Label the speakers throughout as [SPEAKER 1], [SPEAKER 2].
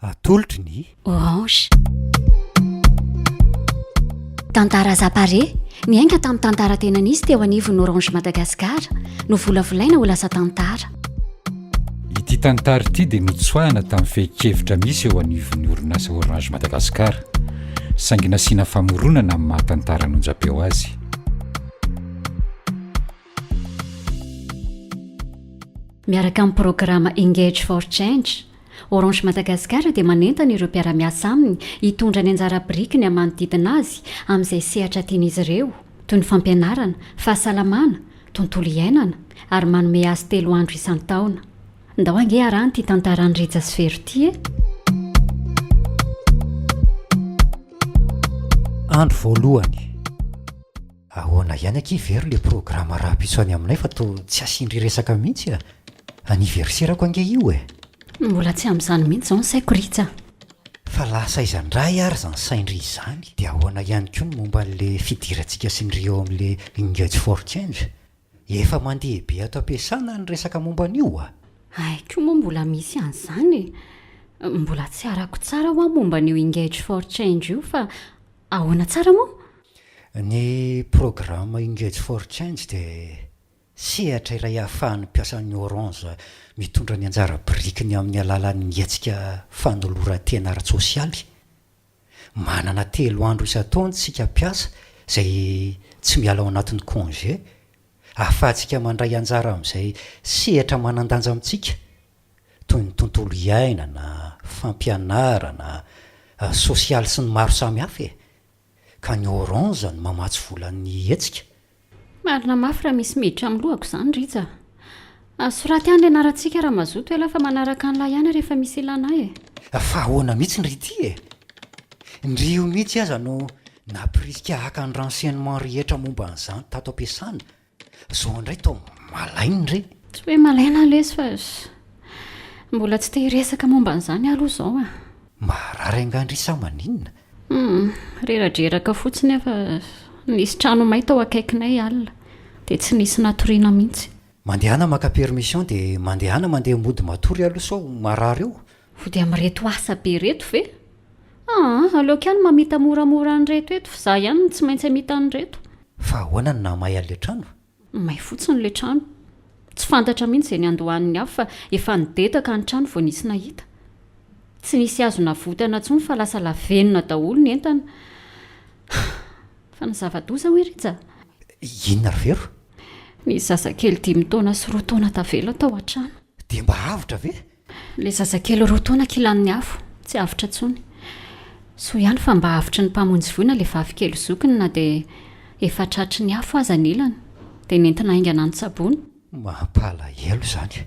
[SPEAKER 1] Atolotry ny.
[SPEAKER 2] Orange. Tantara Zapare, niainga tamin'ny tantara tena nisy teo anivon'ny Orange Madagascar, novolavolaina ho lasa tantara.
[SPEAKER 1] Ity tantara ity dia notsoahina tamin'ny fehin-kevitra misy eo anivon'ny orinasa Orange Madagascar, saingy nasiana famoronana amin'ny maha tantaran'onjam-peo azy.
[SPEAKER 2] Miaraka amin'ny programa Engage for Change, Orange Madagascar dia manentana ireo mpiara-miasa aminy hitondra ny anjara birikiny amin'ny manodidina azy amin'izay sehatra tian'izy ireo, toy ny fampianarana, fahasalamana, tontolo iainana, ary manome azy telo andro isan-taona. Ndao ange arahana ity tantaran'i Rija sy Vero ity e!
[SPEAKER 1] Andro voalohany. Ahoana ihany akia Vero le programa rahampitso any aminay fa toa tsy asian-dry resaka mihitsy a! Anniversaire-ko ange io e!
[SPEAKER 2] Mbola tsy amin'izany mihitsy izao ny saiko Rija a!
[SPEAKER 1] Fa lasa aiza indray ary izany sain-dry izany? Dia ahoana ihany koa ny momba an'le fidirantsika sy ndry eo amin'le Engage for Change? Efa mandeha be ato am-piasana ny resaka momba an'io a!
[SPEAKER 2] Hay koa moa mbola misy an'izany e! Mbola tsy arako tsara hoa momba an'io Engage for Change io fa ahoana tsara moa?
[SPEAKER 1] Ny programa Engage for Change dia sehatra iray ahafahan'ny mpiasan'ny Orange mitondra ny anjara birikiny amin'ny alalan'ny hetsika fanoloran-tena ara-tsosialy. Manana telo andro isan-taona isika mpiasa izay tsy miala ao anatin'ny congé, ahafahantsika mandray anjara amin'izay sehatra manan-danja amintsika, toy ny tontolo iainana, fampianarana, sosialy sy ny maro samihafa e! Ka ny Orange no mamatsy vola ny hetsika.
[SPEAKER 2] Marina mafy raha misy miditra amin'ny lohako izany Rija a! Soraty any le anarantsika raha mazoto elah fa manaraka an'lah ihany rehefa misy ilana ahy e!
[SPEAKER 1] Fa ahoana mihitsy ndry ity e? Ndry io mihitsy aza no nampirisika haka ny renseignement rehetra momba an'izany tato am-piasana Zao indray toa malaina ndry.
[SPEAKER 2] Tsy hoe malaina aho lesy fa mbola tsy te hiresaka momba an'izany aho aloha izao a.
[SPEAKER 1] Marary angaha ndry sa maninona?
[SPEAKER 2] Humm, reradreraka fotsiny aho fa nisy trano may tao akaikinay alina dia tsy nisy natoriana mihitsy.
[SPEAKER 1] Mandehana maka permission dia mandehana mandeha mody matory aloha sao marary eo.
[SPEAKER 2] Vody amin'ireto asa be ireto ve? Aa, aleoko ihany mamita moramora an'ireto eto fa izaho ihany no tsy maintsy hamita an'ireto.
[SPEAKER 1] Fa ahoana no nahamay an'ilay trano?
[SPEAKER 2] May fotsiny ilay trano. Tsy fantatra mihitsy izay niandohan'ny afo fa efa nidedaka ny trano vao nisy nahita. Tsy nisy azo navotana intsony fa lasa lavenona daholo ny entana. Fa ny zava-doza hoy Rija?
[SPEAKER 1] Inona ry Vero?
[SPEAKER 2] Nisy zazakely dimy taona sy roa taona tavela tao an-trano.
[SPEAKER 1] Dia mba avotra ve?
[SPEAKER 2] Ilay zazakely roa taona kilan'ny afo, tsy avotra intsony. Soa ihany fa mba avotry ny mpamonjy voina ilay vavikely zokiny na dia efa tratry ny afo aza ny ilany, dia nentina haingana notsaboina.
[SPEAKER 1] Mampalahelo izany.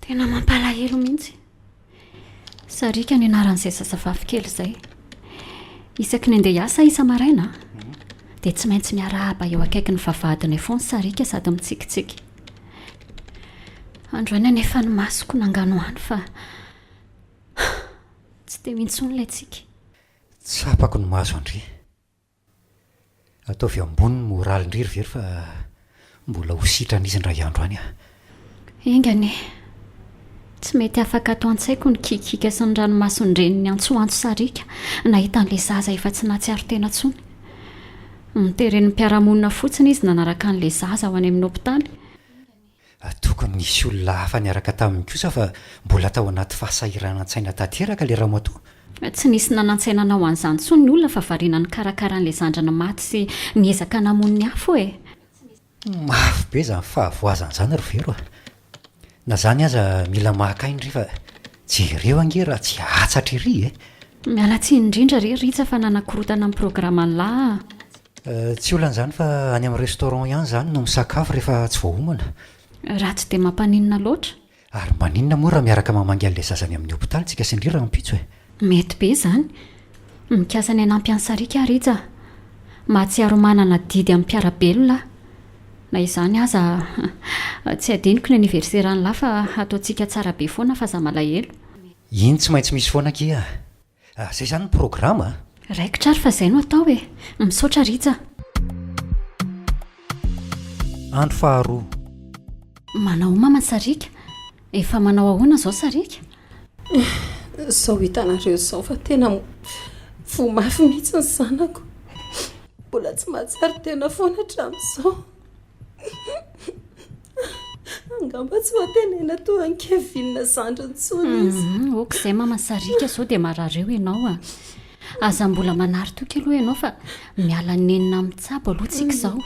[SPEAKER 2] Tena mampalahelo mihitsy. Sariaka ny anaran'izay zazavavy kely izay. Isaky ny handeha hiasa aho isa-maraina dia tsy maintsy miarahaba eo akaikin'ny vavahadinay foana Sariaka sady mitsikitsiky. Androany anefa ny masoko nanganohano fa tsy teo intsony ilay tsiky.
[SPEAKER 1] Tsapako ny mahazo an-dry. Ataovy ambony ny moraly-ndry ry Vero fa mbola ho sitrana izy indray andro any ah.
[SPEAKER 2] Enga anie. Tsy mety afaka ato an-tsaiko ny kikiaka sy ny ranomason-dreniny niantsoantso sariaka nahita an'ilay zaza efa tsy nahatsiaro tena intsony. Noteren'ny mpiara-monina fotsiny izy nanaraka an'ilay zaza ho any amin'ny hopitaly.
[SPEAKER 1] Tokony nisy olona hafa niaraka taminy kosa fa mbola tao anaty fahasahiranan-tsaina tanteraka ilay ramatoa.
[SPEAKER 2] Tsy nisy nanan-tsaina hanao an'izany intsony ny olona fa variana nikarakara an'ilay zandriny maty sy niezaka namono ny afo e!
[SPEAKER 1] Mafy be izany fahavoazana izany ry Vero a! Na izany aza mila maka aina ry fa jereo ange raha tsy hatsatra ery e!
[SPEAKER 2] Miala tsiny indrindra re Rija fa nanakorotana ny programan'lah a!
[SPEAKER 1] Tsy olana izany fa any amin'ny restaurant ihany izany no misakafo rehefa tsy voaomana.
[SPEAKER 2] Raha tsy dia mampaninona loatra.
[SPEAKER 1] Ary maninona moa raha miaraka mamangy an'ilay zaza any amin'ny hopitaly tsika sy ndry rahampitso e?
[SPEAKER 2] Mety be izany. Mikasa ny hanampy an'i Sariaka aho Rija a. Mahatsiaro manana adidy amin'ny mpiara-belona aho. Na izany aza, tsy adinoko ny anniversaire-n'lah fa hataontsika tsara be foana fa aza malahelo.
[SPEAKER 1] Iny tsy maintsy misy foana akia a! Ah, zay zany ny programa a!
[SPEAKER 2] Raikitra ary fa zay no atao e! Misaotra Rija a!
[SPEAKER 1] Andro faharoa.
[SPEAKER 2] Manao mama Sariaka? Efa manao ahoana izao Sariaka?
[SPEAKER 3] Izao hitanareo izao fa tena voa mafy mihitsy ny zanako. Mbola tsy mahatsiaro tena foana hatramin'izao. Angamba tsy ho antenaina toa an'i Kevin zandriny intsony izy.
[SPEAKER 2] Hum, ok izay mama sariaka sao dia marary eo ianao a. Aza mbola manary toky aloha ianao fa miala nenina mitsabo aloha tsika izao.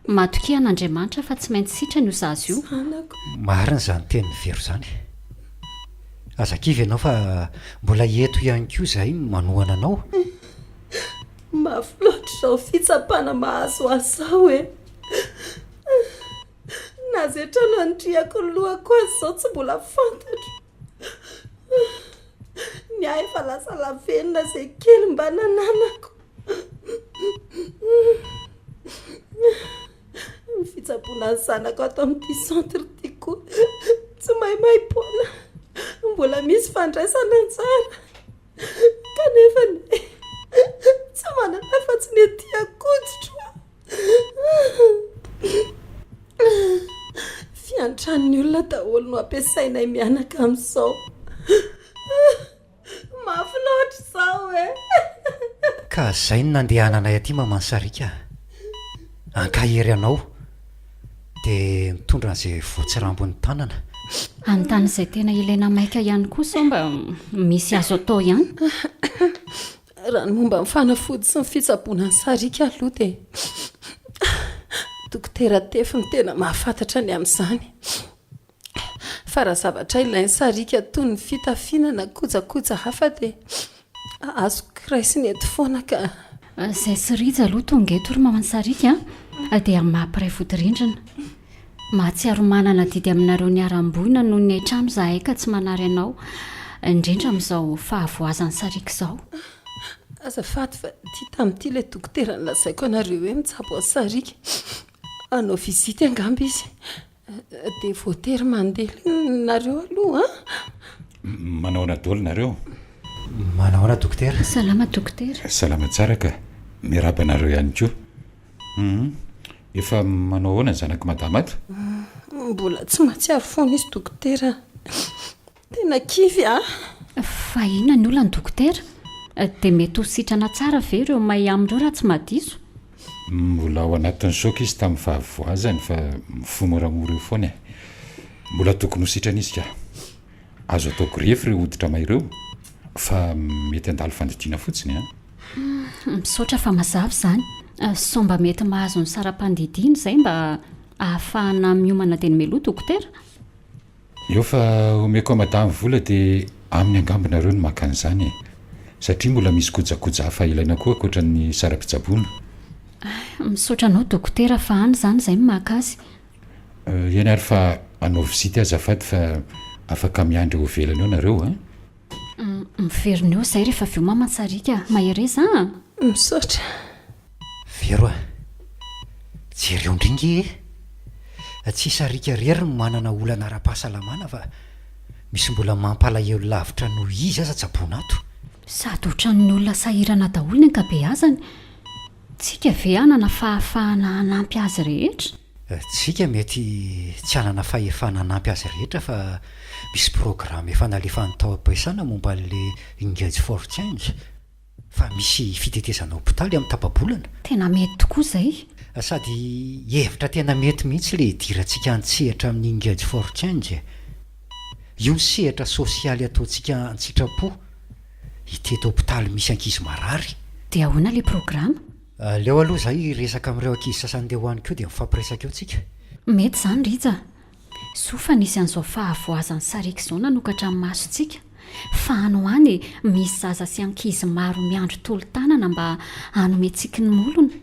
[SPEAKER 2] Matokia an'Andriamanitra fa tsy maintsy sitrana io zaza io.
[SPEAKER 3] Zanako.
[SPEAKER 1] Marina izany tenin'i Vero izany. Aza kivy ianao fa mbola eto ihany koa izahay manohana anao.
[SPEAKER 3] Mafy loatra izao fitsapana mahazo ahy izao e! Na izay trano anindriako ny lohako aza izao tsy mbola fantatro. Ny ahy efa lasa lavenona izay kely mba nananako. Ny fitsaboana ny zanako ato amin'ity centre ity koa tsy maimaim-poana. Mbola misy fandraisana anjara. Kanefa tsy manana afa-tsy ny aty an-koditro aho. Fiantran'ny olona daholo no ampiasainay mianaka amin'izao. Mafy loatra izao e!
[SPEAKER 1] Ka zay no nandehananay aty maman Sariaka a! Ankahery anao dia mitondra an'izay voatsirambin'ny tanana.
[SPEAKER 2] Hanontany izay tena ilaina maika ihany koa sao mba misy azo atao ihany.
[SPEAKER 3] Raha ny momba ny fanafody sy ny fitsaboana ny sariaka aloha dia Dokotera Tefy no tena mahafantatra ny amin'izany. Fa raha zavatra ilain'ny sariaka toy ny fitafiana na kojakoja hafa dia azoko raisina eto foana ka.
[SPEAKER 2] Izay sy Rija aloha tonga eto ry maman'i Sariaka a, dia amin'ny maha mpiray vodirindrina. Mahatsiaro manana adidy aminareo niharam-boina noho ny haintrano izahay ka tsy manary anao, indrindra amin'izao fahavoazan'i Sariaka izao.
[SPEAKER 3] Azafady fa ity tamin'ity ilay dokotera nolazaiko anareo hoe mitsabo an'i Sariaka. Hanao visite angamba izy. Dia voatery mandeha nareo aloha an!
[SPEAKER 4] Manahoana daholo nareo?
[SPEAKER 1] Manahoana dokotera?
[SPEAKER 2] Salama dokotera.
[SPEAKER 4] Salama tsara ka. Miarahaba anareo ihany koa. Hum. Efa manao ahoana ny zanak'i madama ato?
[SPEAKER 3] Mbola tsy mahatsiaro foana izy dokotera a. Tena kivy a!
[SPEAKER 2] Fa inona ny olana dokotera? Dia mety ho sitrana tsara ve ireo may aminy ireo raha tsy mahadiso?
[SPEAKER 4] Mbola ao anatin'ny choc izy tamin'ny fahavoazany fa mifoha moramora eo foana e. Mbola tokony ho sitrana izy ka. Azo atao greffe ireo hoditra may ireo fa mety handalo fandidiana fotsiny an.
[SPEAKER 2] Misaotra fa mazava izany. Sao mba mety mahazo ny saram-pandidiana izay mba ahafahana miomana dieny mialoha dokotera?
[SPEAKER 4] Eo fa omeko madame vola dia aminy angamba nareo no maka an'izany e! Satria mbola misy kojakoja hafa ilaina koa ankoatra ny saram-pitsaboana.
[SPEAKER 2] Misaotra anao dokotera fa any izany izay no maka azy.
[SPEAKER 4] Eny ary fa anao visite azafady fa afaka miandry eo ivelany eo nareo a!
[SPEAKER 2] Miverina eo izay rehefa avy eo mama Sariaka a! Mahereza a!
[SPEAKER 3] Misaotra.
[SPEAKER 1] Vero a! Jereo ndry nge e! Tsy i Sariaka irery no manana olana ara-pahasalamana fa misy mbola mampalahelo lavitra noho izy aza tsaboina ato.
[SPEAKER 2] Sady ohatran'ny olona sahirana daholo ny ankabeazany. Tsika ve hanana fahafahana hanampy azy rehetra?
[SPEAKER 1] Tsika mety tsy hanana fahefana hanampy azy rehetra fa misy programme efa nalefan'ny tao am-piasana momba an'le Engage for Change fa misy fitetezana hopitaly amin'ny tapa-bolana.
[SPEAKER 2] Tena mety tokoa izay.
[SPEAKER 1] Sady hevitra tena mety mihitsy le hidirantsika an-tsehatra amin'ny Engage for Change e. Io ny sehatra sosialy ataontsika an-tsitrapo hitety hopitaly misy ankizy marary.
[SPEAKER 2] Dia ahoana le programa?
[SPEAKER 1] Aleo aloha izaho hiresaka amin'ireo ankizy sasany ndeha ho any koa dia mifampiresaka eo tsika.
[SPEAKER 2] Mety izany Rija a! Soa fa nisy an'izao fahavoazan'ny sariaka izao nanokatra ny masontsika. Fa any ho any misy zaza sy ankizy maro miandry tolo-tanana mba hanome tsiky ny molony.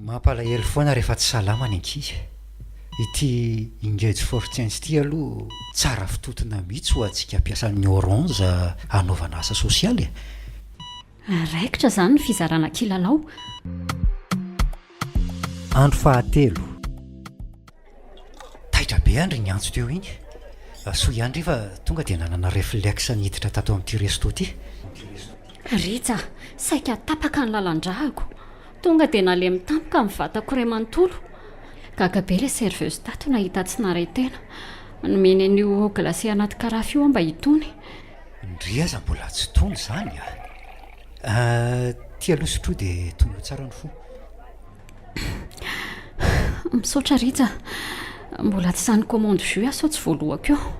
[SPEAKER 1] Mampalahelo foana rehefa tsy salama ny ankizy. Ity Engage for Change ity aloha tsara fitontona mihitsy ho antsika mpiasan'ny Orange hanaovana asa sosialy e!
[SPEAKER 2] Raikitra izany ny fizarana kilalao.
[SPEAKER 1] Andro fahatelo. Taitra be andry niantso teo iny. Soa ihany ry fa tonga dia nanana reflexe niditra tato amin'ity resto ity.
[SPEAKER 2] Rija a! Saika tapaka ny lalan-drahako. Tonga dia nalemy tampoka ny vatako iray manontolo. Gaga be ilay serveuse tato nahita tsy naharay tena. Nomeny an'io eau glacée anaty carafe io aho mba hitony.
[SPEAKER 1] Ndry aza mbola tsy tony izany a! Ty aloha sotroy dia tonio tsara ny fo.
[SPEAKER 2] Misaotra Rija a! Mbola tsy sahy ni-commande jus aho sao tsy voalohako eo.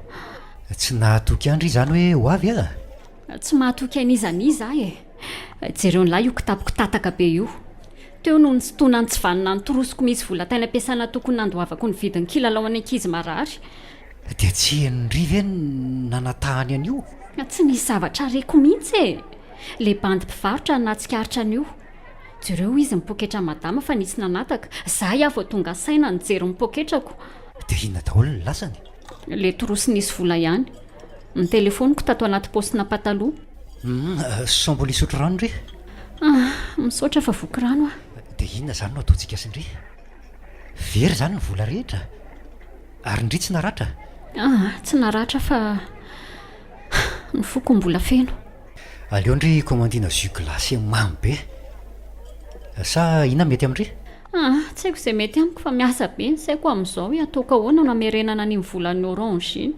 [SPEAKER 1] Tsy nahatoky an-dry izany hoe ho avy a?
[SPEAKER 2] Tsy mahatoky an'iza n'iza aho e! Jereo ny lahy io kitapoko tataka be io. Teo no nisintonany tsy vanona ny torosiko misy vola tany am-piasana tokony nandoavako ny vidin'ny kilalao an'ny ankizy marary.
[SPEAKER 1] Dia tsy henon-dry ve ny nanatahany an'io?
[SPEAKER 2] Tsy nisy zavatra reko mihitsy e! Le bandy mpivarotra no nahatsikaritra an'io. Jereo izy ny poketra madama fa nisy nanataka. Zay aho vao tonga saina nijery ny poketrako.
[SPEAKER 1] Dia inona daholo ny lasany?
[SPEAKER 2] Le trousse nisy vola ihany. Ny telefoniko tato anaty paosina pataloha.
[SPEAKER 1] Humm, sao mbola hisotro rano ndry?
[SPEAKER 2] Ah, misaotra fa voky rano aho.
[SPEAKER 1] Dia inona izany no ataontsika sy ndry? Very izany ny vola rehetra? Ary ndry tsy naratra?
[SPEAKER 2] Ah, tsy naratra fa ny foko mbola feno.
[SPEAKER 1] Aleo ndry commandina jus glacé mamy be. Sa inona mety amin-dry?
[SPEAKER 2] Ah, tsy haiko izay mety amiko fa miasa be ny saiko amin'izao hoe ataoko ahoana no hamerenana an'iny volan'ny orange iny.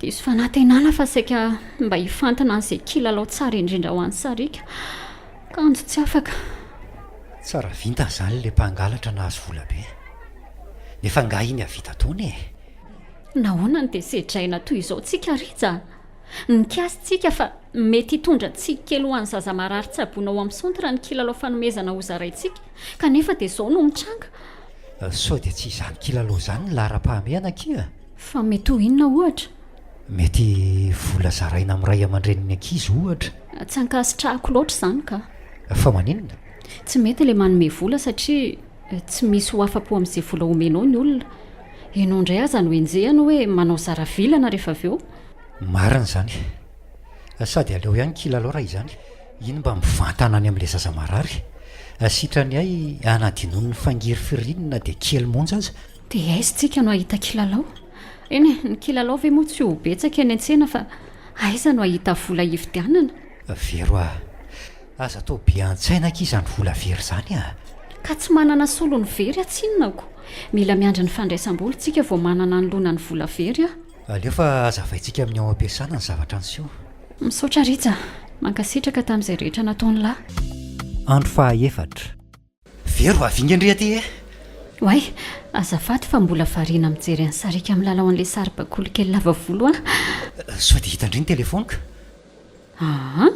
[SPEAKER 2] Diso fanantenana fa saika mba hifantina an'izay kilalao tsara indrindra ho an'i Sariaka. Kanjo tsy afaka.
[SPEAKER 1] Tsara vintana izany ilay mpangalatra nahazo vola be. Nefa angaha iny hahavita taona e?
[SPEAKER 2] Nahoana no dia sedraina toy izao tsika Rija a? Nikasy tsika fa mety hitondra tsiky kely ho an'ny zaza marary tsaboina ao amin'ny centre ny kilalao fanomezana hozaraintsika, kanefa dia izao no mitranga.
[SPEAKER 1] Sao dia tsy izany kilalao izany ny laharam-pahamehana akia?
[SPEAKER 2] Fa mety ho inona ohatra?
[SPEAKER 1] Mety vola zaraina amin'ny ray aman-drenin'ny ankizy ohatra.
[SPEAKER 2] Tsy ankasitrahako loatra izany ka.
[SPEAKER 1] Fa maninona?
[SPEAKER 2] Tsy mety ilay manome vola satria tsy misy ho afa-po amin'izay vola omenao ny olona. Ianao indray aza no enjehina hoe manao zara vilana rehefa avy eo.
[SPEAKER 1] Marina izany. Sady aleo ihany kilalao raha izany. Iny mba mivantana any amin'ilay zaza marary. Sitrany hay hanadinoany ny fangirifiriany na dia kely monja aza.
[SPEAKER 2] Dia aiza tsika no hahita kilalao? Eny e, ny kilalao ve moa tsy ho betsaka eny an-tsena fa aiza no hahita vola hividianana?
[SPEAKER 1] Vero a! Aza atao be an-tsaina akia izany vola very izany a!
[SPEAKER 2] Ka tsy manana solony very aho tsinona ko! Mila miandry ny fandraisam-bola tsika vao manana anoloana ny vola very aho.
[SPEAKER 1] Aleo fa hazavaintsika amin'ny ao am-piasana ny zavatra niseho.
[SPEAKER 2] Misaotra Rija, mankasitraka tamin'izay rehetra nataon'lah.
[SPEAKER 1] Andro fahaefatra. Vero, avinga ndry aty e!
[SPEAKER 2] Oay, azafady fa mbola variana mijery an'i Sariaka milalao an'ilay saribakoly kely lava volo aho.
[SPEAKER 1] Sao dia hitan-dry ny telefaoniko?
[SPEAKER 2] Aa!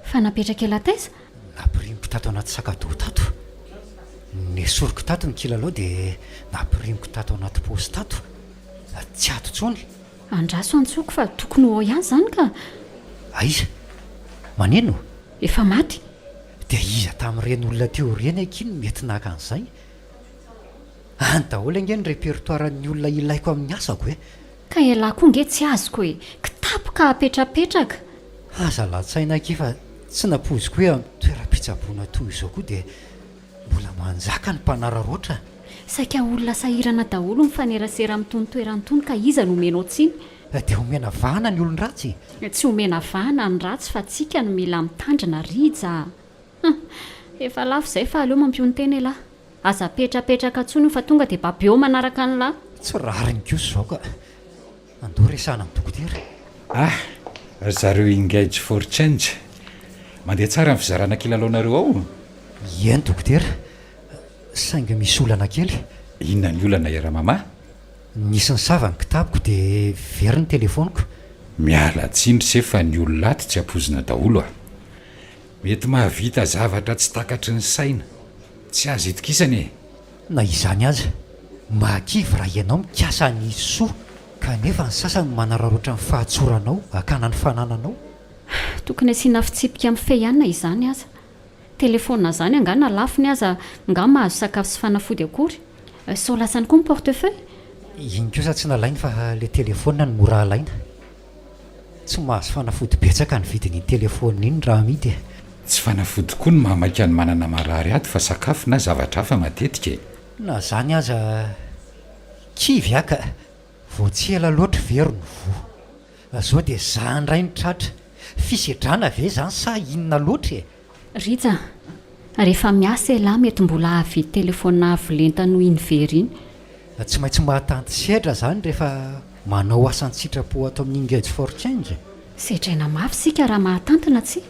[SPEAKER 2] Fa napetraka elah taiza?
[SPEAKER 1] Nampirimiko tato anaty sac à dos tato. Nesoriko tato ny kilalao dia nampirimiko tato anaty paosy tato. Tsy ato intsony.
[SPEAKER 2] Andraso antsoko fa tokony ho ao ihany izany ka!
[SPEAKER 1] Aiza? Maneno?
[SPEAKER 2] Efa maty.
[SPEAKER 1] Dia iza tamin'ireny olona teo ireny akia no mety naka an'izay? Any daholo ange ny répertoire-n'ny olona ilaiko amin'ny asako e!
[SPEAKER 2] Ka ialahy koa nge tsy azoko e! Kitapo ka apetrapetraka!
[SPEAKER 1] Aza latsaina akia fa tsy nampoiziko hoe amin'ny toeram-pitsaboana toy izao koa dia mbola manjaka ny mpanararaotra.
[SPEAKER 2] Saika olona sahirana daholo mifanerasera amin'itony toerana itony ka iza no omenao tsiny?
[SPEAKER 1] Dia omena vahana ny olon-dratsy?
[SPEAKER 2] Tsy omena vahana ny ratsy fa tsika no mila mitandrina Rija a! Hum! Efa lafo izay fa aleo mampionon-tena elah. Aza apetrapetraka intsony io fa tonga dia babeo manaraka an'lah.
[SPEAKER 1] Tsy rariny kosa izao ka. Andao resahana amin'ny dokotera.
[SPEAKER 4] Ah! Ry zareo Engage for Change. Mandeha tsara ny fizarana kilalaonareo ao?
[SPEAKER 1] Eny dokotera, saingy misy olana kely.
[SPEAKER 4] Inona ny olana i Ramama?
[SPEAKER 1] Nisy nisava ny kitapoko dia very ny telefaoniko.
[SPEAKER 4] Miala tsiny ry se fa ny olona ato tsy ampoizina daholo a! Mety mahavita zavatra tsy takatry ny saina, tsy azo itokisana e!
[SPEAKER 1] Na izany aza, mahakivy raha ianao mikasa hanisy soa, kanefa ny sasany manararaotra ny fahatsoranao hakana ny fanananao.
[SPEAKER 2] Tokony asiana fitsipika mifehy ihany na izany aza. Telefaonina izany angaha na lafony aza angaha mahazo sakafo sy fanafody akory? Sao lasany koa ny portefeuille?
[SPEAKER 1] Iny kosa tsy nalainy fa ilay telefaonina no mora alaina. Tsy mahazo fanafody betsaka ny vidin'iny telephone iny raha amidy e.
[SPEAKER 4] Tsy fanafody koa no mahamaika ny manana marary ato fa sakafo na zavatra hafa matetika e.
[SPEAKER 1] Na zany aza kivy aho ka. Vao tsy ela loatra ve ry no voa. Zao dia za ndray no tratra. Fisedrana ve zany sa inona loatra e?
[SPEAKER 2] Rija a! Rehefa miasa elah mety mbola hahavidy telephone avo lenta noho iny very iny.
[SPEAKER 1] Tsy maintsy mahatanty sedra zany rehefa manao asa an-tsitrapo ato amin'ny Engage for Change?
[SPEAKER 2] Sedraina mafy isika raha mahatanty na tsia.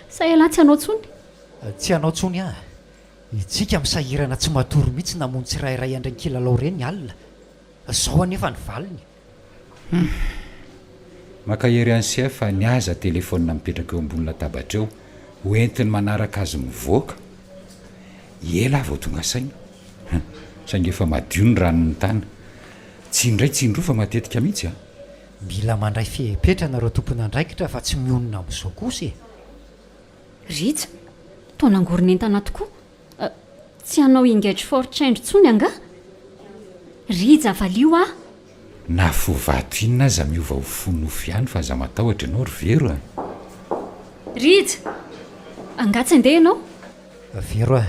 [SPEAKER 2] Sa ialahy tsy hanao tsony?
[SPEAKER 1] Tsy hanao tsony aho. Itsika misahirana tsy matory mihitsy namono tsirairay an'ireny kilalao ireny alina. Zao anefa ny valiny.
[SPEAKER 4] Humm. Mankahery an'i Chef fa ny aza telephone mipetraka eo ambony latabatra eo ho entiny manaraka azy mivoaka. Ela aho vao tonga saina. Hum. Saingy efa madio ny ranon'ny tany. Tsy indray tsy indroa fa matetika mihitsy an.
[SPEAKER 1] Mila mandray fepetra nareo tompon'andraikitra fa tsy mionona amin'izao kosa e.
[SPEAKER 2] Rija, toa nangoron'entana tokoa. Tsy hanao engage for change intsony angaha? Rija, valio aho!
[SPEAKER 4] Na fo vato inona aza miova ho fo nofo ihany fa aza matahotra ianao ry Vero a!
[SPEAKER 2] Rija! Angaha tsy handeha ianao?
[SPEAKER 1] Vero a!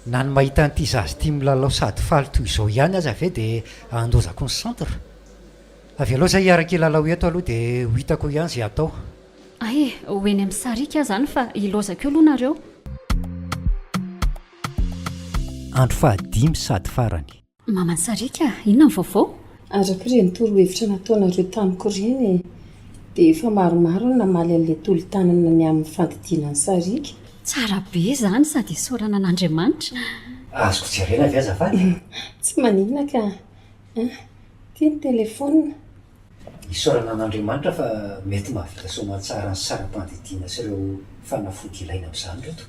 [SPEAKER 1] Na ny mahita an'ity zaza ity milalao sady faly toy izao ihany aza ve dia handozako ny centre? Avelao izay hiaraka hilalao eto aloha dia ho hitako eo ihany izay hatao.
[SPEAKER 2] Hay e, ho eny amin'ny sariaka aho izany fa ilaozako eo aloha nareo.
[SPEAKER 1] Andro fahadimy sady farany.
[SPEAKER 2] Maman'i Sariaka, inona ny vaovao?
[SPEAKER 3] Araka ireny torohevitra nataonareo tamiko ireny dia efa maromaro ny namaly an'ilay tolo-tanana ny amin'ny fandidiana an'i Sariaka.
[SPEAKER 2] Tsara be izany sady isaorana an'Andriamanitra.
[SPEAKER 1] Azoko jerena ve azafady?
[SPEAKER 3] Tsy maninona ka. Ity ny telefaonina.
[SPEAKER 1] Isaorana an'Andriamanitra fa mety mahavita soamantsara ny saram-pandidiana sy ireo fanafody ilaina amin'izany ireto.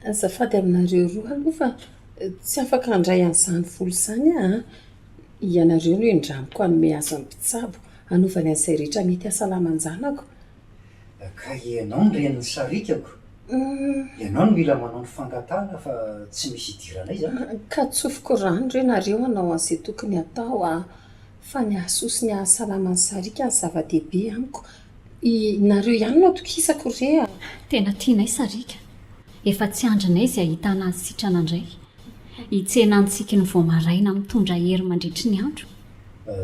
[SPEAKER 3] Azafady aminareo roa aloha fa tsy afaka handray an'izany vola izany aho an! Ianareo no indramiko hanome azy amin'ny mpitsabo hanaovany an'izay rehetra mety hahasalama an-janako.
[SPEAKER 1] Ka ianao no renin'ny sarikako. Ianao no mila manao ny fangatahana fa tsy misy idiranay izany.
[SPEAKER 3] Ka tsofiko rano re nareo hanao an'izay tokony hatao a! Fa ny hahasoa sy ny hahasalama ny sariaka no zava-dehibe amiko. I nareo ihany no atokisako re a!
[SPEAKER 2] Tena tianay sariaka. Efa tsy andrinay izay hahitana azy sitrana indray. Hitsena antsiky ny vao maraina mitondra hery mandritry ny andro.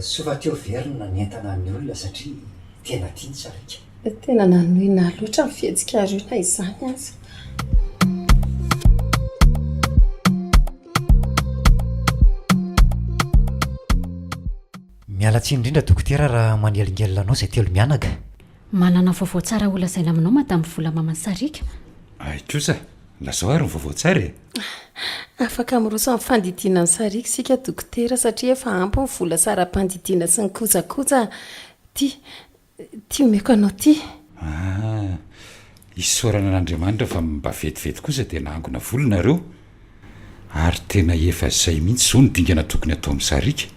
[SPEAKER 1] Soa fa teo very ny nanentana ny olona satria tena tia ny sariaka.
[SPEAKER 3] Tena nanohina ahy loatra ny fihetsikareo na izany aza.
[SPEAKER 1] Miala tsiny indrindra dokotera raha manelingelina anao izay telo mianaka.
[SPEAKER 2] Manana vaovao tsara holazaina aminao madame Vola maman'i Sariaka.
[SPEAKER 4] Hay kosa! Lazao ary ny vaovao tsara e!
[SPEAKER 3] Afaka miroso amin'ny fandidiana ny sariaka isika dokotera satria efa ampy ny vola saram-pandidiana sy ny kojakoja. Ity, ity omeko anao ity.
[SPEAKER 4] Ah, isaorana an'Andriamanitra fa mba vetivety kosa dia nahangona vola nareo. Ary tena efa izay mihitsy izao no dingana tokony atao amin'ny sariaka.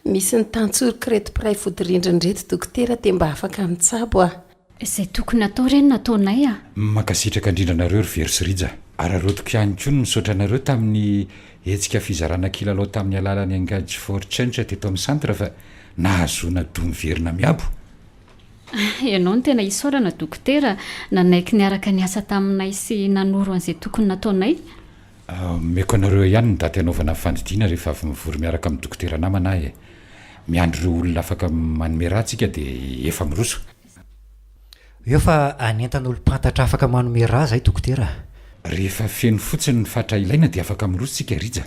[SPEAKER 3] Misy ny tantsorok'ireto mpiray vodirindrina ireto dokotera dia mba afaka mitsabo ah.
[SPEAKER 2] Izay tokony atao re no nataonay ah.
[SPEAKER 4] Mankasitraka indrindra anareo ry Vero sy Rija. Araraotiko ihany koa ny misaotra anareo tamin'ny hetsika fizarana kilalao tamin'ny alalan'ny Engage for Change teto amin'ny centre fa nahazoana doha miverina miabo.
[SPEAKER 2] Ianao no tena isaorana dokotera nanaiky niaraka niasa taminay sy nanoro an'izay tokony nataonay.
[SPEAKER 4] Omeko anareo ihany ny daty hanaovana ny fandidiana rehefa avy mivory miaraka amin'ny dokotera namana aho e. Miandry ireo olona afaka manome rà tsika dia efa miroso.
[SPEAKER 1] Eo fa hanentana olom-pantatra afaka manome rà zay dokotera a.
[SPEAKER 4] Rehefa feno fotsiny ny fatra ilaina dia afaka miroso tsika Rija.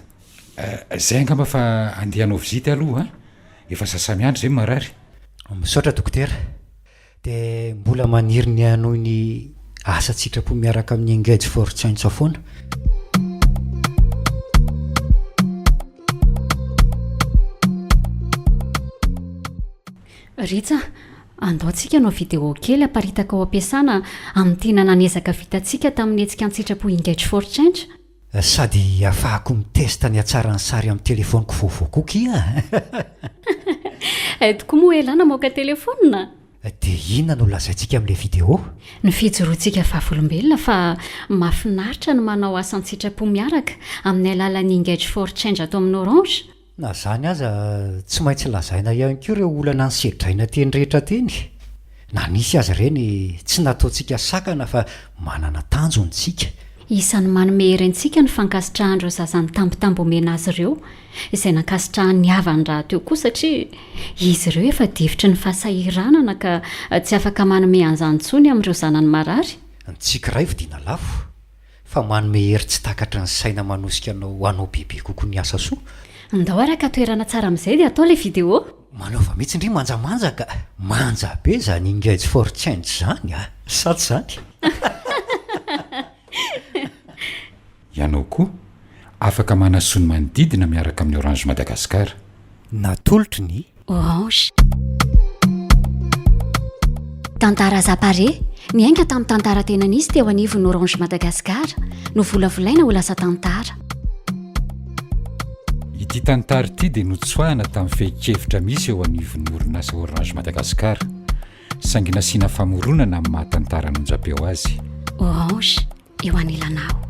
[SPEAKER 4] Zay angamba fa andeha hanao visite aloha an! Efa sasa-miandry zay ny marary.
[SPEAKER 1] Misaotra dokotera. Dia mbola maniry ny hanohy ny asa an-tsitrapo miaraka amin'ny Engage for Change foana.
[SPEAKER 2] Rija, andao tsika hanao vidéo kely aparitaka ao am-piasana amin'ny tena nanezaka vitantsika tamin'ny hetsika an-tsitrapo Engage for Change.
[SPEAKER 1] Sady ahafahako mi-test ny hatsaran'ny sary amin'ny telefaoniko vaovao koa kia a!
[SPEAKER 2] Hay tokoa moa elah namoaka telefaonina?
[SPEAKER 1] Dia inona no lazaintsika amin'ilay vidéo?
[SPEAKER 2] Ny fijoroantsika vavolombelona fa mahafinaritra ny manao asa an-tsitrapo miaraka amin'ny alalan'ny Engage for Change ato amin'ny Orange.
[SPEAKER 1] Na izany aza, tsy maintsy lazaina ihany koa ireo olana nosedraina teny rehetra teny. Na nisy aza ireny, tsy nataontsika sakana fa manana tanjona isika.
[SPEAKER 2] Isan'ny manome hery antsika ny fankasitrahan'ireo zaza ny tambitamby omena azy ireo, izay nankasitrahan'ny havany rahateo koa satria izy ireo efa difotry ny fahasahiranana ka tsy afaka manome an'izany intsony amin'ireo zanany marary.
[SPEAKER 1] Ny tsiky iray vidiana lafo. Fa manome hery tsy takatry ny saina manosika anao hanao bebe kokoa ny asa soa.
[SPEAKER 2] Ndao araka toerana tsara amin'izay dia atao ilay vidéo.
[SPEAKER 1] Manaova mihitsy ndry manjamanja ka! Manja be zany Engage for Change zany a! Sa tsy zany?
[SPEAKER 4] Ianao koa, afaka manasoa ny manodidina miaraka amin'ny Orange Madagascar.
[SPEAKER 1] Natolotry ny.
[SPEAKER 2] Orange. Tantara Zapare, niainga tamin'ny tantara tena nisy teo anivon'ny Orange Madagascar, novolavolaina ho lasa tantara.
[SPEAKER 4] Ity tantara ity dia notsoahana tamin'ny fehin-kevitra misy eo anivon'ny orinasa Orange Madagascar, saingy nasiana famoronana amin'ny maha tantara an'onjam-peo azy.
[SPEAKER 2] Orange, eo anilanao.